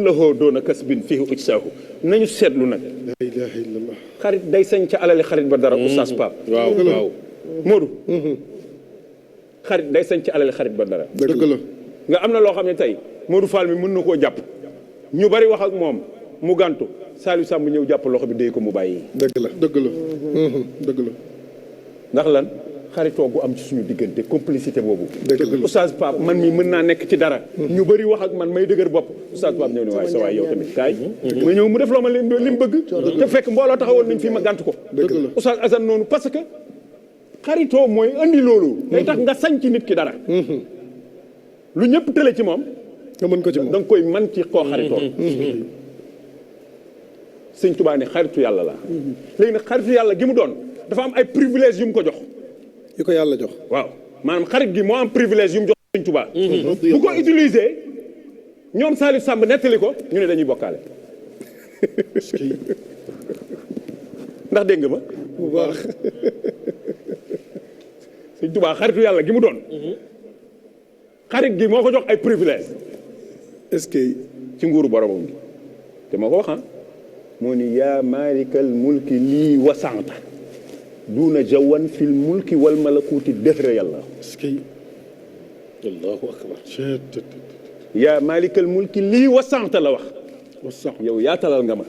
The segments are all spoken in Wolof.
lahoo doona kasbin fii ujsaahu nañu seetlu nag. la ilaha illallah. xarit day sañ ca alali xarit ba dara. oustaz Pape. waaw waaw. Modou. xarit day sañ ca alali xarit ba dara. dëgg la. nga am na loo xam ne tey Modou Fall mi mën na koo jàpp ñu bari wax ak moom mu gàntu Saliou Samb ñëw jàpp loxo bi déy ko mu bàyyi. dëgg la dëgg la. dëgg la. ndax lan xaritoo gu am ci suñu diggante complicité boobu. dëgg la oustaz Pape man mii mën naa nekk ci dara. ñu bari wax ak man may dëgër bopp oustaz Pape ñëw ne waaye sa waay yow tamit kaay. ma ñëw mu def loo ma li mu bëgg. te fekk mbooloo taxawoon nañ fii ma gànt ko. dëgg la oustaz Assane noonu parce que xaritoo mooy andi loolu. day tax nga sañ ci nit ki dara. lu ñëpp tële ci moom. nga mën ko ci moom da nga koy man ci koo xaritoo. sëñ Tuubaa ne xaritu yàlla la. léegi nag xaritu yàlla gi mu doon dafa am ay privilèges yu mu ko jox. yu ko yàlla jox. waaw maanaam xarit gi moo am privilège yu mu jox sëñ Tuubaa. bu ko utiliser ñoom Saliou Samb nettali ko ñu ne dañuy bokkaale. ndax dégg nga ma. bu baax. sëñ Tuubaa xaritu yàlla gi mu doon. xarit gi moo ko jox ay privilèges. est-ce que. ci nguuru boromam gi te moo ko wax moo ni yaa maalikal mulki lii wasanta duuna jawan fil mulki wal malakuuti dëhra yàlla. est-ce que. allahu akbar. yaa maalikal mulki lii wasanta la wax. wasax yow yaatalal nga ma.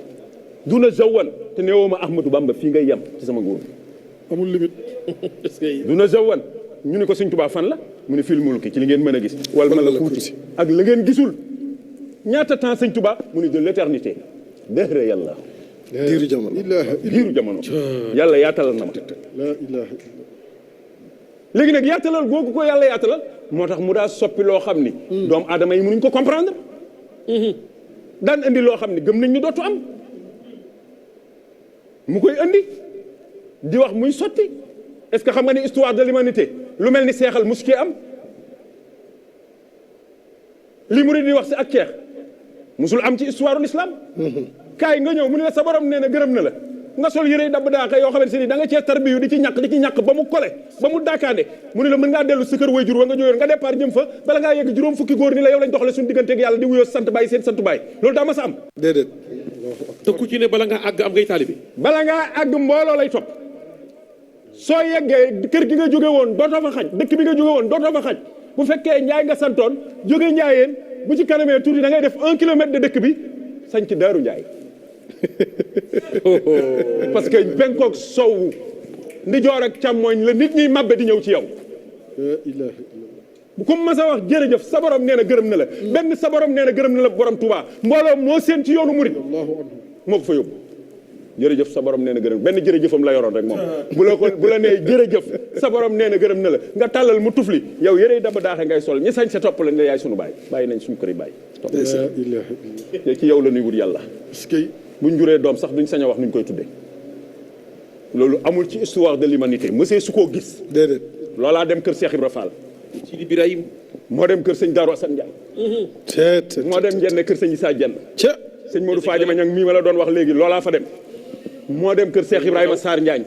duuna jawan te neewoo ma Ahmadou Bamba fii ngay yem ci sama nguur. amul limite. est-ce que. duuna jawan ñu ne ko Sëñ Tuubaa fan la mu ne fil mulki ci li ngeen mën a gis. wal malakuuti ak la ngeen gisul. ñaata temps Sëñ Tuubaa mu ne de l'éternité dëhra yàlla. diiru jamono. diiru jamono. yàlla yaatalal na ma. la ilaha léegi nag yaatalal googu ko yàlla yaatalal moo tax mu daa soppi loo xam ni. doomu aadama yi mënuñ ko comprendre. daan indi loo xam ni gëm nañ ñu dootu am. mu koy indi di wax muy sotti est-ce que xam nga ni histoire de l'humanité lu mel ni seexal mosu cee am. li murid di wax si ak ceex musul am ci histoire de l'islam. kaay nga ñëw mu ne la sa borom nee na gërëm na la nga sol yëre dabb daaka yoo xamante ni da nga cee tarbiyu di ci ñàkk ba mu kole ba mu daakaande mu ne la mën ngaa dellu sa kër way jur wa nga jóyoon nga départ jëm fa bala ngaa yegg juróom fukki góor ni la yow lañ doxale suñu diggante ak yàlla di wuyoo sant baay seen santu baay loolu daa ma sa am. déedéet. te ku ci ne bala ngaa àgg am ngay taalibi. bala ngaa àgg mbooloo lay topp soo yeggee kër gi nga jóge woon dootoo fa xaj dëkk bi nga jóge woon dootoo fa xaj bu fekkee njaay nga santoon jóge njaayeen bu ci kanamee tuuti da ngay def 1 kilomètre de dëkk bi sañ ci Daaru Njaay parce que penkook sowu ndijoor ak càmmooñ la nit ñi mabbe di ñëw ci yow. la ilaha bu ko mas a wax jërëjëf sa borom nee na gërëm na la benn sa borom nee na gërëm na la borom Touba mbooloo moo seen ci yoonu murit moo ko fa yóbbu jërëjëf sa borom nee na gërëm benn jërëjëfam la yoroon rek moom bu la nee jërëjëf sa borom nee na gërëm na la nga tàllal mu tufli yow yërey daba daaxe ngay sol ñi sañ sa topp la ne yaay sunu baay bàyyi nañ suñu kër yi bàyyi topp la ilaha illallah. ci yow la nuy wut yàlla est-ce que. buñ juree doom sax duñ sañ a wax nuñ koy tuddee loolu amul ci histoire de l'humanité monsieur su koo gis déedéet. loolaa dem kër Cheikh Ibra Fall ci di Birahim. moo dem kër sëñ Darou Assane Ndiaye moo dem njenne kër sëñ Issa Dieng ca. sëñ Modou Fadima Niang mii ma la doon wax léegi loolaa fa dem moo dem kër Cheikh Ibrahima Sarr Njaañ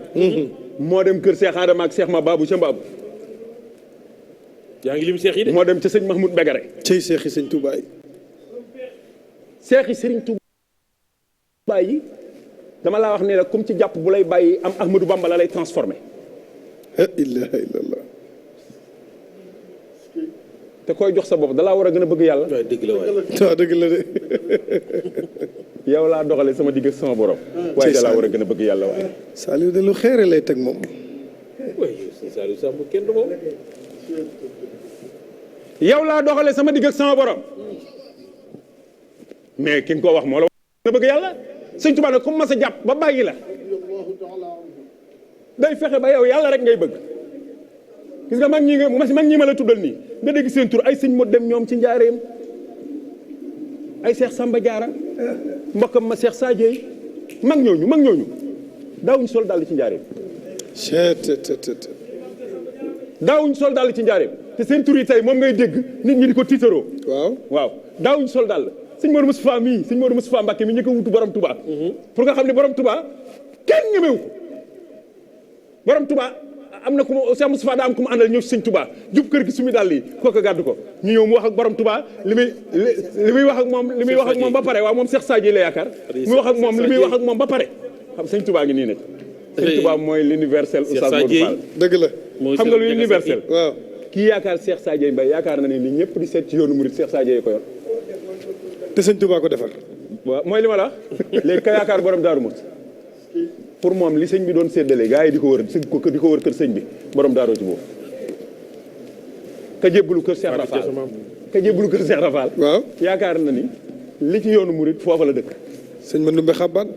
moo dem kër Cheikh Adama ak Cheikh Ma Babou ca Mbaabu yaa ngi lim seex yi de. moo dem ca sëñ Mahmoud Begare cey seexi sëñ Tuubaa yi. seexi sëriñ Tuubaa yi dama laa wax ne la comme ci jàpp bu lay bàyyi am Ahmadou Bamba la lay transformé la ilaha illallah. te koy jox sa bopp dalaa war a gën a bëgg yàlla waaw dëgg la waay. waaw dëgg la de. yow laa doxale sama digg sama borom waaye dalaa war a gën a bëgg yàlla waaye Saliou de lu xeere lay teg moom. waay si Saliou Samb kenn du moom. yow laa doxale sama digg ak sama borom mais ki nga ko wax moo la gën a bëgg yàlla sëñ Tuubaa nag comme mas a jàpp ba bàyyi la day fexe ba yow yàlla rek ngay bëgg gis nga mag ñi ma la tuddal nii nga dégg seen tur ay sëñ mo dem ñoom ci njaareem ay Seex Samba Jaara mbokkam ma Seex Sadio mag ñooñu daawuñ sol dàll ci njaareem daawuñ sol dàll ci njaareem te seen tur yi tey moom ngay dégg nit ñi di ko tiitaroo waaw daawuñ sol dàll sëñ Modou Moustapha mii sëñ Modou Moustapha Mbacké mi ñu ko wutu borom Touba pour nga xam ne borom Touba kenn ñemewu ko borom Touba am na ku ma Cheikh Moustapha daa am ku ma àndal ñëw si sëñ Touba jub kër gi su mu dàll yi kooku gàddu ko ñu ñëw mu wax ak borom Touba li muy wax ak moom ba pare waaw moom Cheikh Sadio la yaakaar mu wax ak moom li muy wax ak moom ba pare xam sëñ Touba ngi nii nag sëñ Touba mooy l'universel Oustaz Modou Fall dëgg la xam nga lu universel waaw kii yaakaar Cheikh Sadio Mbaye yaakaar na ne ni ñëpp di seet ci yoonu murid Cheikh Sadio yi ko yor te sëñ Touba ko defar waaw mooy li ma la léegi ka yaakaar borom Daaru Muxti pour moom li sëñ bi doon séddale gars yi di ko wër kër sëñ bi borom daaroo ci boobu ka jébbalu kër Cheikh Rafal waaw yaakaar na ni li ci yoonu murid foofa la dëkk sëñ Mandoumbe Xabbaan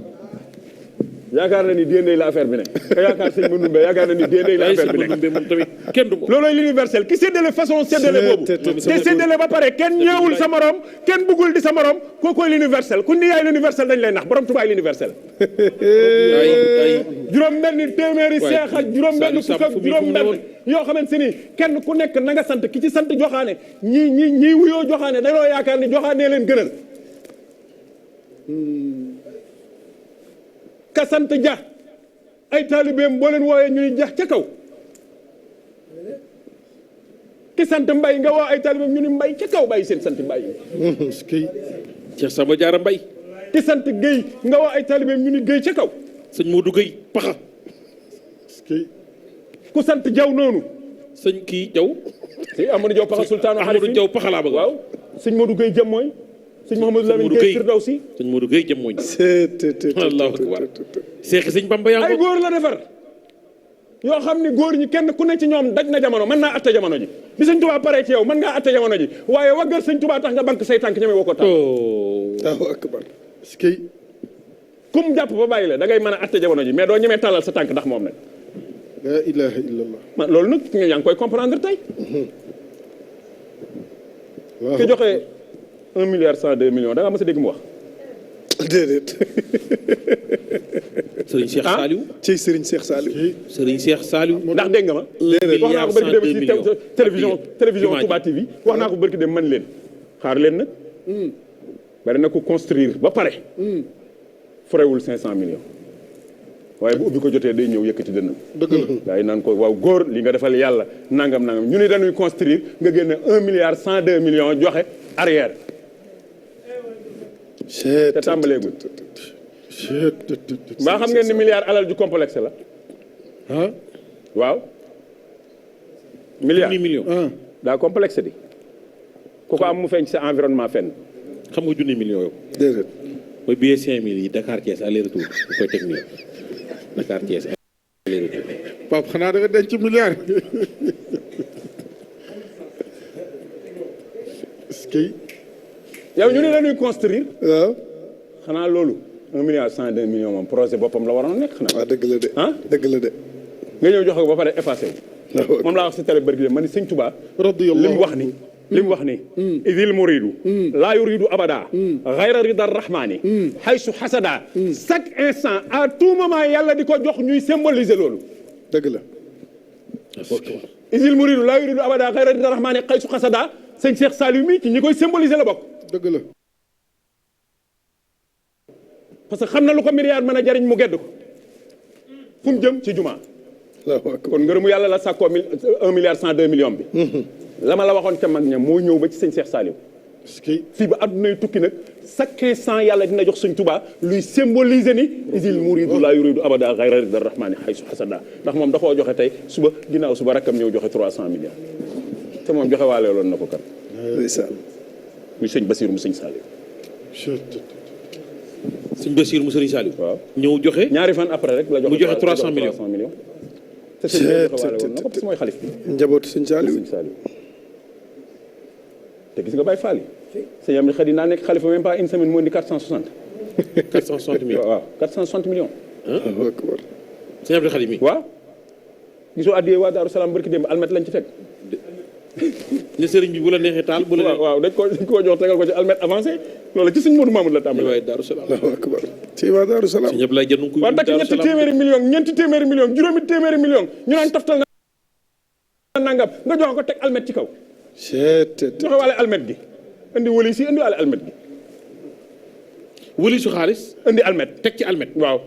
yaakaar na ni déndéy la affaire bi ne ka yaakaar sëñ Mandoumbe yaakaar na ni déndéy la affaire bi ne moom tamit kenn du moom. loolooy l'universel ki séddale façon séddale boobu te séddale ba pare kenn ñeewul sa morom kenn bëggul di sa morom kookoy l'universel ku ni yaay l'universel dañ lay nax borom tubaay l'universel juróom benn téeméeri seex ak juróom benn fukk ak juróom benn yoo xamante ni kenn ku nekk na nga sant ki ci sant joxaane ñii wuyoo joxaane dañoo yaakaar ni joxaane leen gënal ka sant ja ay taalibeem boo leen wooyee ñuy jax ca kaw ki sant mbay nga woo ay taalibeem ñu ni mbay ca kaw bàyyi seen sant mbay Cheikh Samba Diarra Mbaye ki sant Guèye nga woo ay taalibeem ñu ni Guèye ca kaw sëñ Modou Guèye paxa ku sant jaw noonu sëñ kii Jaw si Amadou Jaw paxa sultaanu Amadou Jaw paxa laa bëgg waaw sëñ Modou Guèye jëm mooy sëñ Mouhamadou Lamine Guèye Firdawsi sëñ Modou Guèye jëm mooy allahu akbar seexi sëñ Bamba yaa ay góor la defar yoo xam ni góor ñi kenn ku ne ci ñoom daj na jamono mën naa atte jamono ji bi sëñ Touba paree ci yow mën ngaa atte jamono ji waaye waggal sëñ Touba tax nga bank say tànk ñeme woo ko tax allahu akbar kum jàpp ba bàyyi la da ngay mën a atte jamono ji mais doo ñemee tàllal sa tànk ndax moom nag la ilaha illallah man loolu nag yaa ngi koy comprendre tey waaw ki joxe 1 milliard 102 millions da nga mës a dégg mu wax déedéet Serigne Cheikh Saliou ci Serigne Cheikh Saliou Serigne Cheikh Saliou ndax dégg nga ma wax naa ko barki dem ci télévision Touba TV wax naa ko barki dem man leen xaar leen nag bari na ko construire ba pare forewul 500 millions waaye bu ubbi ko jotee day ñëw yëkkati dënnam dëgg la gaa yi naan ko waaw góor li nga defal yàlla nangam ñu ni dañuy construire nga génne 1 milliard 102 millions joxe arrière te tàmbaleegul mbaa xam ngeen ni milliard alal ju complexe la ah waaw milliard million daa complexe di ku ko am mu feeñ sa environnement fenn xam nga junni million yow déedéet mooy billet 5000 yi Dakar Thiès aller retour bu koy teg nii Dakar Thiès aller retour Pape xanaa da nga denc milliard est-ce que yow ñu ne dañuy construire waaw xanaa loolu 1 milliard 102 millions moom projet boppam la waroon nekk xanaa waaw dëgg la de ah dëgg la de nga ñëw joxe ko ba pare effacé moom laa wax si télé bërgi de ma ni sëñ Touba li mu wax ni idil muridu laa yuridu abada xayra ridar rahmani haysu hasada chaque instant à tout moment yàlla di ko jox ñuy symboliser loolu dëgg la idil muridu laa yuridu abada xayra ridar rahmani haysu hasada sëñ Cheikh Saliou mi ci ñi koy symboliser la bokk dëgg la parce que xam na lu ko milliard mën a jariñ mu gedd ko fu mu jëm ci jumaa kon ngërëmu yàlla la sàkkoo 1 milliard 102 millions bi la ma la waxoon ca mag ña moo ñëw ba ci sëñ Cheikh Saliou fii ba addunay tukki nag chaque instant yàlla dina jox sëñ Touba luy symboliser ni isil muridu la yuridu abada ghayra ridar rahmani haysu hasada ndax moom da koo joxe tey suba ginnaaw suba rakkam ñëw joxe 300 millions te moom joxe waale loon na ko kat muy sëñ Bassirou mu sëñ Saliou sëñ Bassirou mu sëriñ Saliou waaw ñëw joxe ñaari fan après rek la joxe mu joxe 300 millions te sëñ bi joxe waale woon na ko parce que mooy xalif bi njabootu sëñ Saliou sëñ Saliou te gis nga Baye Fall yi sëñ am ni xëy naa nekk xalifa même pas une semaine moo indi 460 millions waaw 460 millions sëñ Abdou Khadim mi waaw gisoo addiyee waa Daaru Salaam barki démb almet lañ ci teg ne sëriñ bi bu la neexee taal bu la neexee waaw dañ ko jox tegal ko ci almet avancé loolu ci sëñ Modou Mamoud la tàmbali waaye Daaru Salaam ci waa Daaru Salaam sëñ Abdoulaye jënd ko waaw takk ñetti téeméeri millions ñeenti téeméeri millions juróomi téeméeri millions ñu naan toftal na nangam nga jox ko teg almet ci kaw joxe waale almet gi indi wëli si indi waale almet gi wëli su xaalis indi almet teg ci almet waaw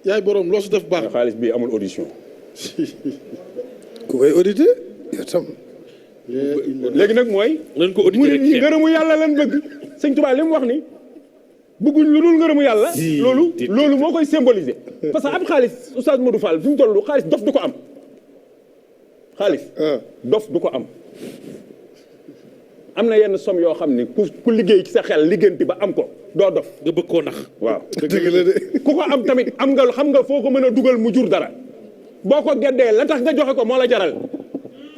yaay borom loo su def baax xaalis bi amul audition ku koy audité yow tam. léegi nag mooy. nañ ko audité murid yi ngërëmu yàlla lan bëgg sëñ Tuubaa li mu wax ni bëgguñ lu dul ngërëmu yàlla. loolu moo koy symboliser. parce que ab xaalis Oustaz Modou Fall fi mu toll xaalis dof du ko am xaalis. dof du ko am. am na yenn somme yoo xam ni ku liggéey ci sa xel liggéenti ba am ko doo dof. nga bëgg koo nax. waaw dëgg la de. ku ko am tamit am nga xam nga foo ko mën a dugal mu jur dara boo ko geddee la tax nga joxe ko moo la jaral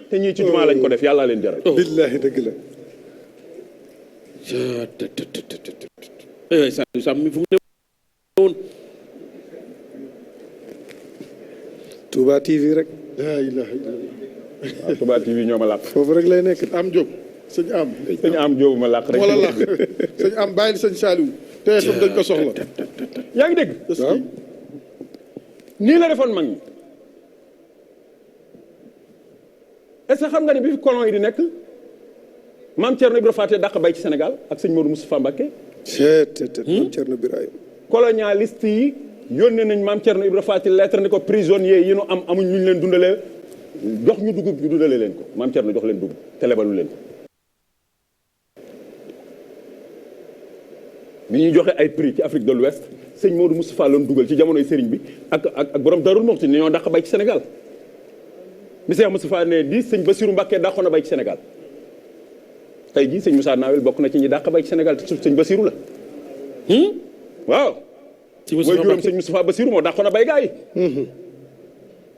te ñii ci jumaa lañ ko def yàlla leen jaral. billaahi dëgg la. aywa Saliou Samb mi fu mu ne woon. Touba TV rek. laa ilaaha illallah. waaw Touba TV ñoo ma làq. foofu rek lay nekk. am Diop sëñ am. sëñ am Diop ma làq rek. wala làq sëñ am bàyyil sëñ Saliou. TFM dañ ko soxla. yaa ngi dégg. waaw. nii la defoon mag ñi est-ce que xam nga ni bi fi colon yi di nekk maam Thierno Ibra Faty dàq bay ci Sénégal ak sëñ Modou Moustapha Mbacké. maam Thierno Birahim. colonialiste yi yónnee nañ maam Thierno Ibra Faty lettre ni ko prisonniers yi nu am amuñ lu ñu leen dundalee jox ñu dugub ñu dundalee leen ko maam Thierno jox leen dugub te lebalu leen ko. bi ñuy joxe ay prix ci Afrique de l'Ouest sëñ Modou Moustapha loon dugal ci jamonoy sëriñ bi ak borom Darou Mouhty ni ñoo dàq bay ci Sénégal bi Cheikh Moustapha ne di sëñ Bassirou Mbacké dàqoon na bay ci Sénégal tey jii sëñ Moussa Nawel bokk na ci ñi dàq bay ci Sénégal te suuf sëñ Bassirou la waaw. ci mooy juróom sëñ Moustapha Bassirou moo dàqoon na bay gaa yi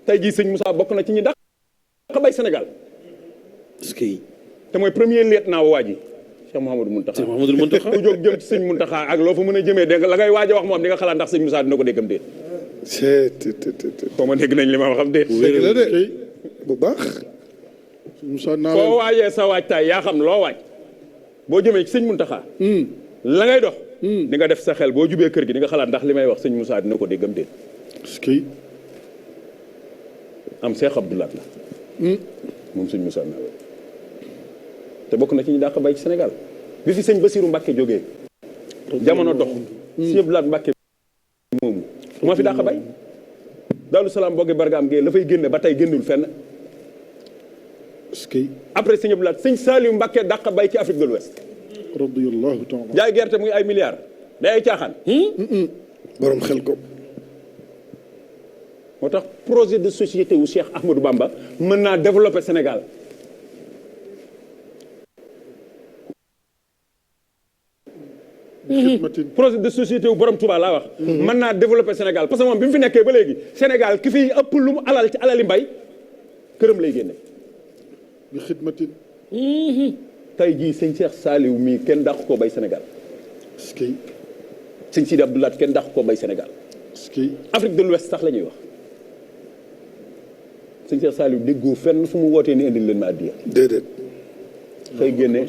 tey jii sëñ Moussa bokk na ci ñi dàq bay Sénégal est-ce que te mooy premier lieutenant waa ji Cheikh Mouhamadou Mountakha. Cheikh Mouhamadou Mountakha ku jóg jëm ci sëñ Mountakha ak loo fa mën a jëmee dégg nga la ngay waaj a wax moom di nga xalaat ndax sëñ Moussa dina ko déggam déet. xaw ma dégg nañ li ma wax xam déet. dëgg la de bu baax. Moussa naa boo waajee sa waajtaay yaa xam loo waaj boo jëmee ci sëñ Mountakha. la ngay dox. di nga def sa xel boo jubee kër gi di nga xalaat ndax li may wax sëñ Moussa dina ko déggam déet. est-ce que. am Cheikh Abdoulaye la. moom sëñ Moussa Nawel te bokk na ci ñu dàq bay ci Sénégal bi fi sëñ Bassirou Mbacké jógee jamono dox sëñ Abdoulaye Mbacké moomu moo fi dàq bay Daaru Salaam bogge Bargaam Gueye la fay génne ba tey génnul fenn est-ce que. après sëñ Abdoulaye sëñ Saliou Mbacké dàq bay ci Afrique de l'Ouest radiyallahu ta'ala. jaay gerte muy ay milliards day ay caaxaan borom xel ko. moo tax projet de société wu Cheikh Ahmadou Bamba mën naa développer Sénégal projet de société wu borom Touba laa wax. mën naa développer Sénégal parce que moom bi mu fi nekkee ba léegi Sénégal ki fiy ëpp lu mu alal ci alali mbay këram lay génne. bi xidmatin. tey jii sëñ Cheikh Saliou mii kenn dàq koo bay Sénégal. est-ce que. sëñ Sidi Abdoulaye kenn dàq koo bay Sénégal. est-ce que. Afrique de l'Ouest sax la ñuy wax sëñ Cheikh Saliou déggoo fenn fu mu wootee ni indil leen ma addiya. déedéet. xëy génne.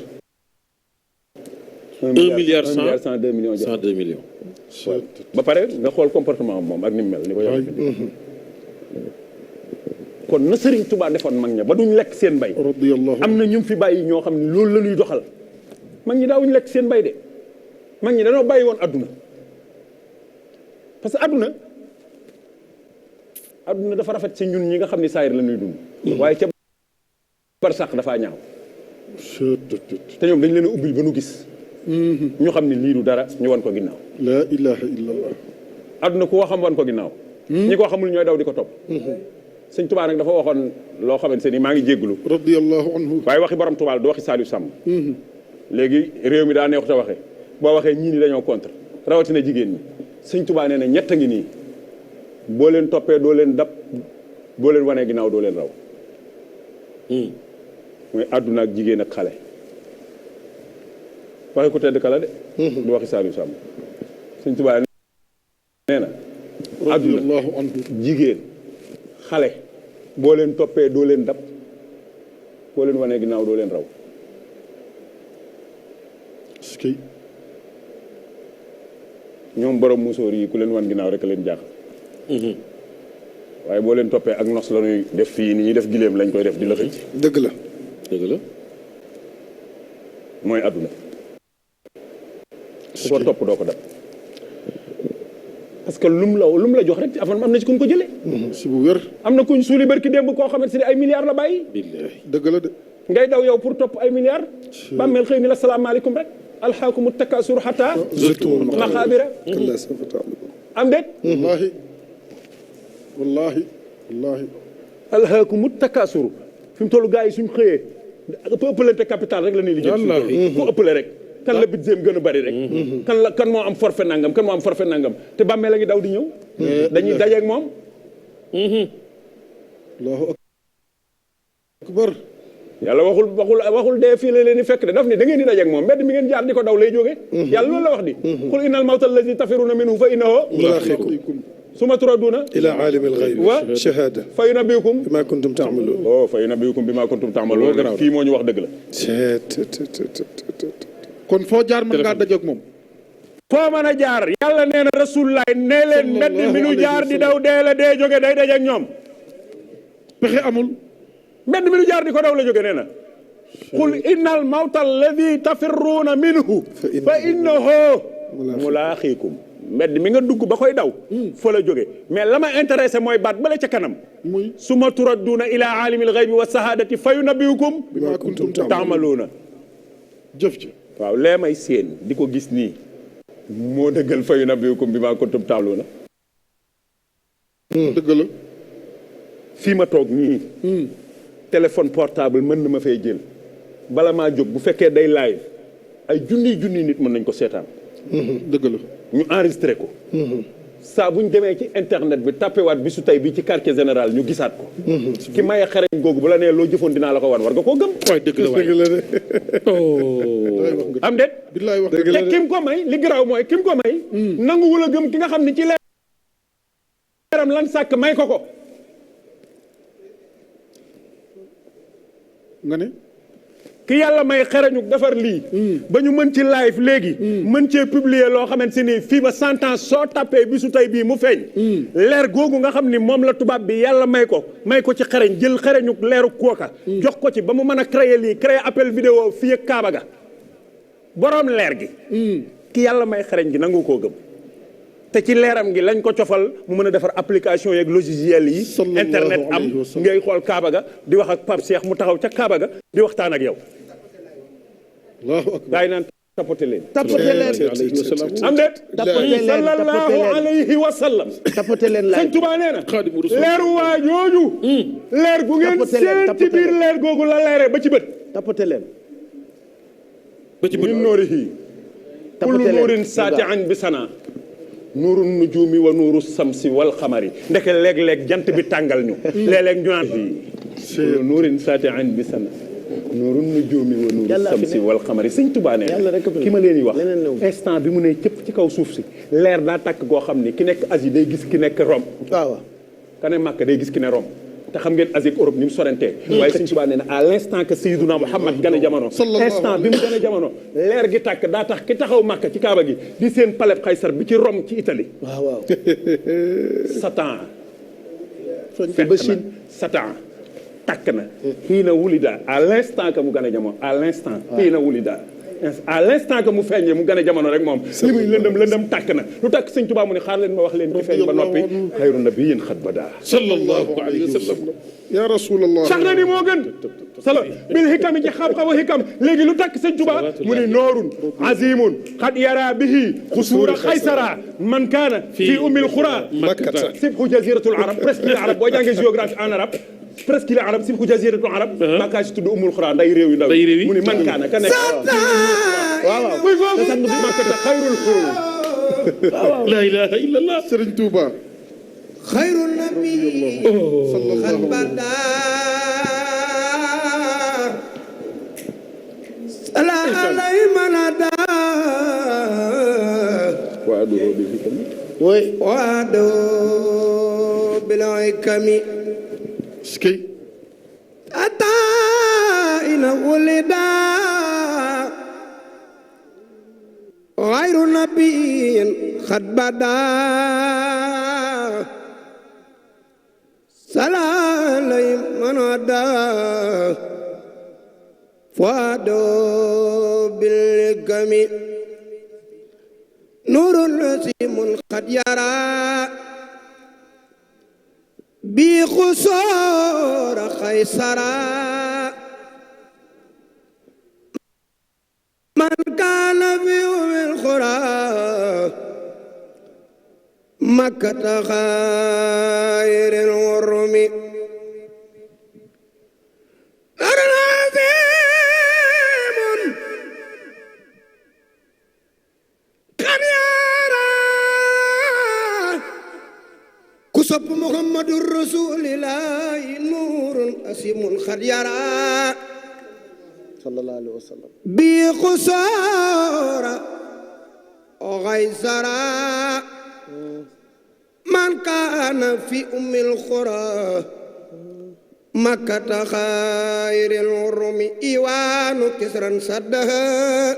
1 milliard 102 millions. 102 millions. ba pare nga xool comportement moom ak ni mu mel ni ko yàlla kon na Serigne Touba defoon mag ña ba duñ lekk seen mbay. radiyallahu. am na ñu fi bàyyi ñoo xam ne loolu la ñuy doxal mag ñi daawuñu lekk seen mbay de mag ñi dañoo bàyyi woon adduna parce que adduna dafa rafet ci ñun ñi nga xam ne saayir la ñuy dund. waaye ca barsàq dafaa ñaaw. te ñoom dañ leen a ubbil ba nu gis. ñu xam ne lii du dara ñu wan ko ginnaaw. la ilaha illallah. adduna ku ko xam wan ko ginnaaw. ñi ko xamul ñooy daw di ko topp. sëñ Touba nag dafa waxoon loo xamante ni maa ngi jégglu radiyallahu anhu. waaye waxi borom Touba du waxi Saliou Samb. léegi réew mi daa neexut a waxee boo waxee ñii ni dañoo contre rawatina jigéen ñi sëñ Touba nee na ñett a ngi nii boo leen toppee doo leen dab boo leen wanee ginnaaw doo leen raw. mooy àdduna ak jigéen ak xale. waxi ku tedd kala de. du waxi Saliou Samb. sëñ Touba nee na. àdduna radiyallahu anhu. jigéen xale boo leen toppee doo leen dab boo leen wanee ginnaaw doo leen raw. est-ce que. ñoom borom musóor yi ku leen wan ginnaaw rek leen jaaxal. waaye boo leen toppee ak nos la ñuy def fii ni ñuy def gileem lañ koy def di la xëcc. dëgg la. dëgg la. mooy àdduna. ku ko topp doo ko dab. parce que lu mu la jox rek avant am na ci ku ñu ko jëlee. si bu wér. am na kuñ suuli barki démb koo xamante ne ay milliards la bàyyi. dëgg la de. ngay daw yow pour topp ay milliards. bàmmeel xëy ni la salaamaaleykum rek. alxaakumu takaasur xataa. zurtumul maqaabira. kallaa sawfa ta'lamuun. am déet. wallaahi. alxaakumu takaasur fi mu toll gars yi suñ xëyee ëppalante capital rek la ñuy liggéey. ku ëppale rek. kan la budget gën a bari rek. kan moo am forfait nangam te bàmmeel la ngi daw di ñëw. dañuy dajeeg moom. allahu akbar. yàlla waxul dee fii la leen di fekk de daf ni da ngeen di dajeeg moom mbedd mi ngeen jaar di ko daw lay jóge yàlla loolu la wax di qul innal mawta allazi tafiruna minhu fa innahu mulaaqiikum summa turadduuna ilaa aalimil ghaybi wa shahaada fa yunabbiukum bimaa kuntum ta'maluun. fa yunabbiukum bimaa kuntum ta'maluun kii moo ñu wax dëgg la. kon foo jaar mën ngaa dajeeg moom. foo mën a jaar yàlla nee na rasulullah nee leen mbedd mi nu jaar di daw dee la dee jóge day dajeeg ñoom. pexe amul. mbedd mi nu jaar di ko daw la jóge nee na. qul innal mawta alladi tafirruuna minhu fa innahu mulaaqiikum mbedd mi nga dugg ba koy daw. fa la jóge mais la ma intéressé mooy baat bale ca kanam. muy summa turadduuna ilaa aalimil ghaybi wa shahaadati fa yunabbiukum bimaa kuntum ta'maluuna. jëf ci. waaw lee may seen di ko gis nii moo dëggal fa yunabbiukum bimaa kuntum ta'maluuna. dëgg la. fii ma toog nii. téléphone portable mën na ma fay jël bala maa jóg bu fekkee day live ay junni nit mën nañ ko seetaan. dëgg la. ñu enregistré ko. saa bu ñu demee ci internet bi tappewaat bi su tey bi ci quartier général ñu gisaat ko. ki maye xarañ googu bu la nee loo jëfoon dinaa la ko wan war nga koo gëm. waay dëgg la waay de. am déet. billaay wax te kim ko may li garaaw mooy kim ko may. nanguwul a gëm ki nga xam ne ci leeram lan sàkk may ko. nga ne. ki yàlla may xerañu defar lii. ba ñu mën ci live léegi. mën cee publier loo xamante ni fii ba 100 ans soo tapé bi su tey bii mu feeñ. leer googu nga xam ni moom la tubaab bi yàlla may ko ci xereñ jël xereñu leeru kooka. jox ko ci ba mu mën a créer lii créer appel vidéo fii ak Kaaba ga boroom leer gi. ki yàlla may xereñ gi nangu koo gëm. te ci leeram gi lañ ko cofal mu mën a defar application yeeg logiciel yi. internet am ngay xool Kaaba ga di wax ak Pape Cheikh mu taxaw ca Kaaba ga di waxtaan ak yow. allahu akbar. gaa yi naan tapote leen. am déet. sallallahu alayhi wa sallam. tapote leen laay sëñ Tuubaa nee na. leeru waa jooju. leer gu ngeen seen ci biir leer googu la leeree ba ci bët. tapote leen. ba ci bët min noorihi. kullu nuurin saati'an bi sana. nuuru nujuumi wa nuuru samsi wal xamari ndeke léeg-léeg jant bi tàngal ñu. léeg-léeg ñu naan fii. kullu nuurin saati'an bi sana. nuuru nujuumi wa nuuru samsi wal xamari sëñ Tuubaa nee na ki ma leen di wax instant bi mu ne cëpp ci kaw suuf si leer daa tàkk goo xam ni ki nekk Asie day gis ki nekk Rome. waaw ka ne Màkka day gis ki ne Rome. te xam ngeen Asie ak Europe ni mu sorantee. waaye sëñ Tuubaa nee na à l'instant que Sayyiduna Muhammad gane jamono. instant bi mu gane jamono leer gi tàkk daa tax ki taxaw Màkka ci Kaaba gi di seen palais Qaysar bi ci Rome ci Italie. waaw. Satan. fekk na Satan. tàkk na xiina wulida à l'instant que mu gën a jamono à l'instant xiina wulida à l'instant que mu feeñee mu gën a jamono rek moom li muy lëndëm tàkk na lu tàkk sëñ Tuubaa mu ne xaar leen ma wax leen ci feeñ ba noppi xayru nabiyyin xat badaa sallallahu alayhi wa sallam ya rasulallah sax na ni moo gën sala bil hikam ci xam-xamu hikam léegi lu tàkk sëñ Tuubaa mu ne noorun azimun xad yara bihi xusuura xaysara man kaana fi ummil xura makkata sibhu jaziratul arab presque arab boo jàngee géographie en arabe presque il est arabe sibhu jaziratul arab Makka si tudd umul xura nday réew yu ndaw mu ni man kaana ka nekk waaw kuy foofu makkata xayrul xurum la ilaha illa allah Sëriñ Tuuba xayru nabi xal bada sala alay manada waaduhu bil hikami waado bil hikami skey ata ina wulida xayru nabiyin xad bada salalay manada fuado bil hikami نور نسيم قد يرى بخسور خيسرا من كان في يوم الخرى مكة خير الورم كسب محمد رسول الله نور أسيم قد يرى صلى الله عليه وسلم بخسارة غيسرا من كان في أم القرى مكة خير الورم إيوان كسرا سدها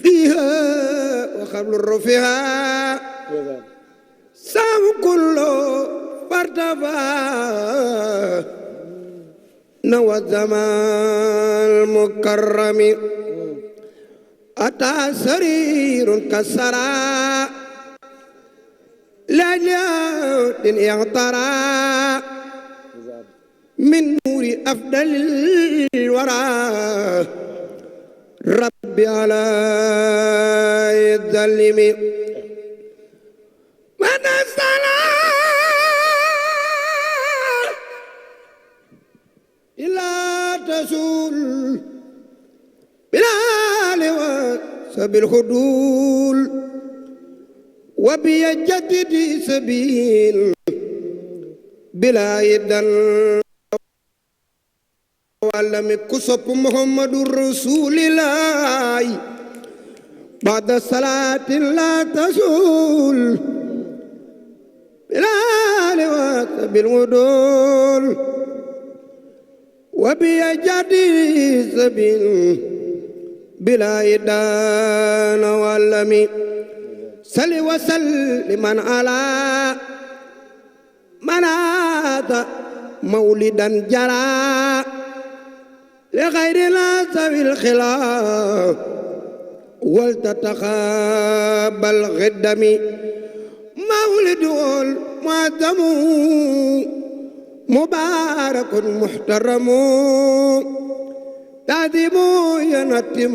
فيها وقبل الرفها سام كله فارتفع نوى الزمان المكرم أتى سرير كسرا لا جود اعترى من نور أفضل الورى ربي على الظلم من الصلاة إلا تزول بلا لواس بالخدول وبيجدد سبيل بلا يدن وعلم كسب محمد رسول الله بعد الصلاة لا تزول بلا لواس بالخدول وبيجدد سبيل بلا يدان وعلم صل وسلم على من أتى مولدا جرى لغيرنا ذوي الخلاف ولتتقبل غدمي مولد المعظم مبارك محترم تعظيم ينتم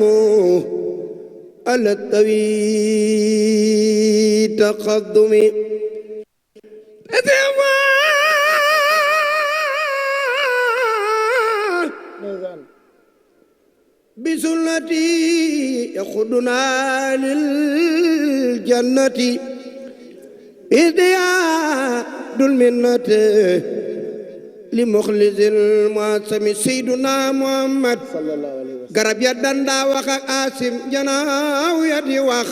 على الطوي تقدم بسنتي يخدنا للجنة إذ يعد المنة لمخلص المعصم سيدنا محمد صلى الله عليه وسلم garab ya danda wax ak asim janaaw ya di wax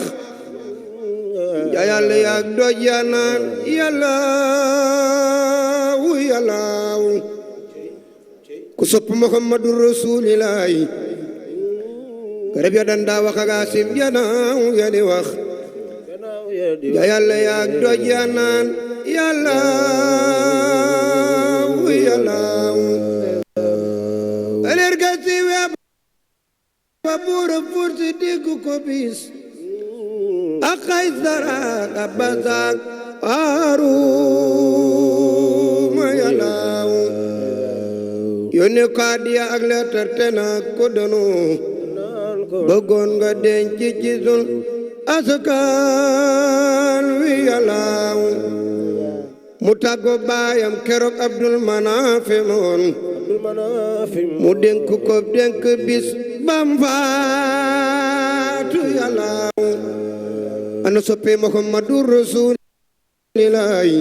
ya yàlla yak doj ya naan yàllaaw ku sopp Muhammadu Rasulillahi garab ya danda wax ak asim janaaw ya di wax ya yàlla yak doj ya naan yàllaaw aleer ga si web ba buura fursi diggu ko bis ak Kaysara ka basak Haaruna yàllaaw yónni ko hadiya ak leetar te naa ko danu bëggoon nga denc ci sun askan wi yàllaaw mu tàggo baayam keroog Abdul Manafi moon mu dénk ko dénk bis bam faatu yàllaaw ana soppe Muhammadu Rasulillahi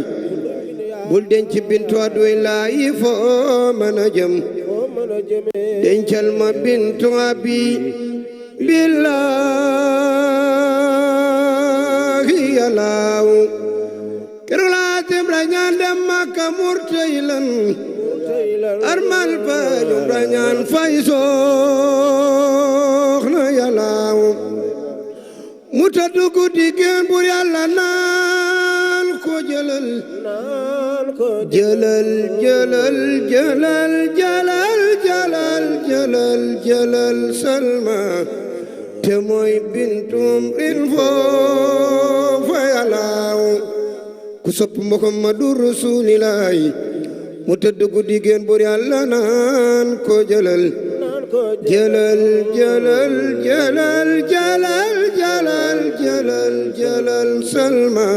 bul denc bintu Abdullahi foo mën a jëm dencal ma bintu abi billahi yàllaaw keroog laa tem la ñaan dem Makka murtaylan armal fa jom la ñaan fay soxna yàllaaw mu taddu guddi génn bur yàlla naan ko jëlal jëlal salma te mooy bintum il foofa yàllaaw ku sopp Muhammadu Rasuulillaahi mu tëdd guddi génn bur yàlla naan ko jëlal jëlal jëlal jëlal jëlal jëlal jëlal jëlal salma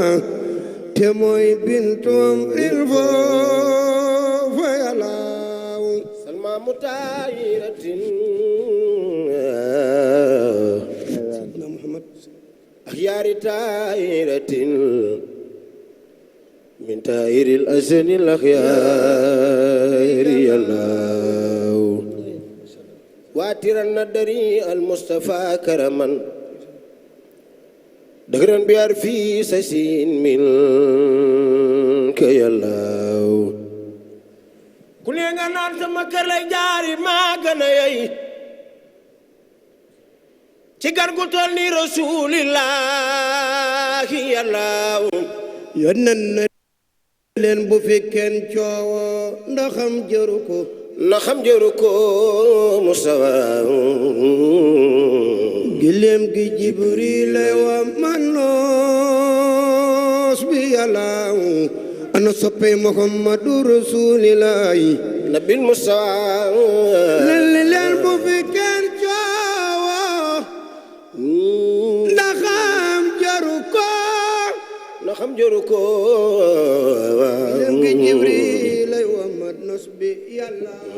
te mooy bintum il foofa yàllaaw salma mutayiratin sayyidina Muhammad axyaari tayiratin min taayiril asanil axyaari yàllaaw waatiran nadari al Mustafa karaman dëgëran bi ar fii sasin min ka yàllaaw ku ne nga naan sama kër lay jaari maa gën a yey ci gan gu tol ni Rasuulillaahi yàllaaw yónneen na leen bu fi kenn coowo ndaxam jëru ko ndaxam jëru ko Mustafa gileem gi Jibril wa manos bi yàllaaw ana soppe Muhammadu Rasuulillaahi nabil Mustafa leen bu fi kenn coowo ndaxam jëru ko ndaxam jëru ko gileem gi Jibril wa manos bi yàllaaw